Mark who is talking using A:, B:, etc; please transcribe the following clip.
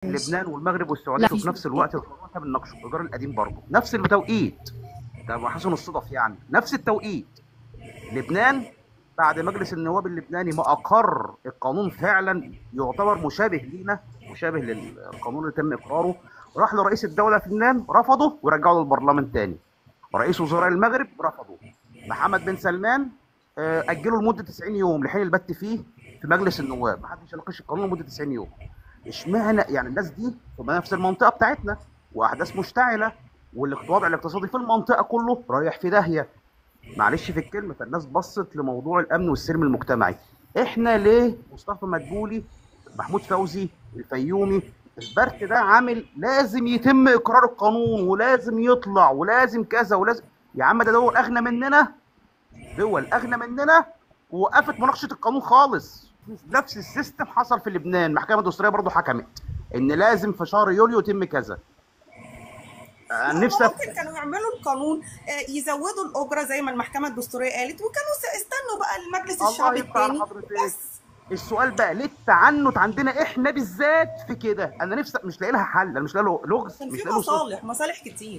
A: لبنان والمغرب والسعودية في نفس الوقت القانون احنا بنناقشه، الايجار القديم برضه نفس التوقيت، ده حسن الصدف يعني، نفس التوقيت. لبنان بعد مجلس النواب اللبناني ما اقر القانون فعلا يعتبر مشابه لينا، مشابه للقانون اللي تم اقراره، راح لرئيس الدولة في لبنان رفضه ورجعه للبرلمان تاني. رئيس وزراء المغرب رفضه. محمد بن سلمان اجله لمدة 90 يوم لحين البت فيه في مجلس النواب، ما حدش يناقش القانون لمدة 90 يوم. اشمعنى يعني الناس دي في نفس المنطقة بتاعتنا واحداث مشتعلة والوضع الاقتصادي في المنطقة كله رايح في داهية، معلش في الكلمة، فالناس بصت لموضوع الامن والسلم المجتمعي. احنا ليه مصطفى مدبولي، محمود فوزي، الفيومي، البرت ده عامل لازم يتم اقرار القانون ولازم يطلع ولازم كذا ولازم، يا عم ده دول اغنى مننا، دول اغنى مننا ووقفت مناقشة القانون خالص. نفس ال system حصل في لبنان، المحكمة الدستورية برضه حكمت ان لازم في شهر يوليو يتم كذا.
B: نفسي ممكن كانوا يعملوا القانون يزودوا الاجرة زي ما المحكمة الدستورية قالت، وكانوا استنوا بقى المجلس الشعبي الثاني. بس
A: السؤال بقى ليه التعنت عندنا احنا بالذات في كده؟ انا نفسي مش لاقي لها حل، انا مش لاقي له لغز،
B: مش لاقي له مصالح كتير.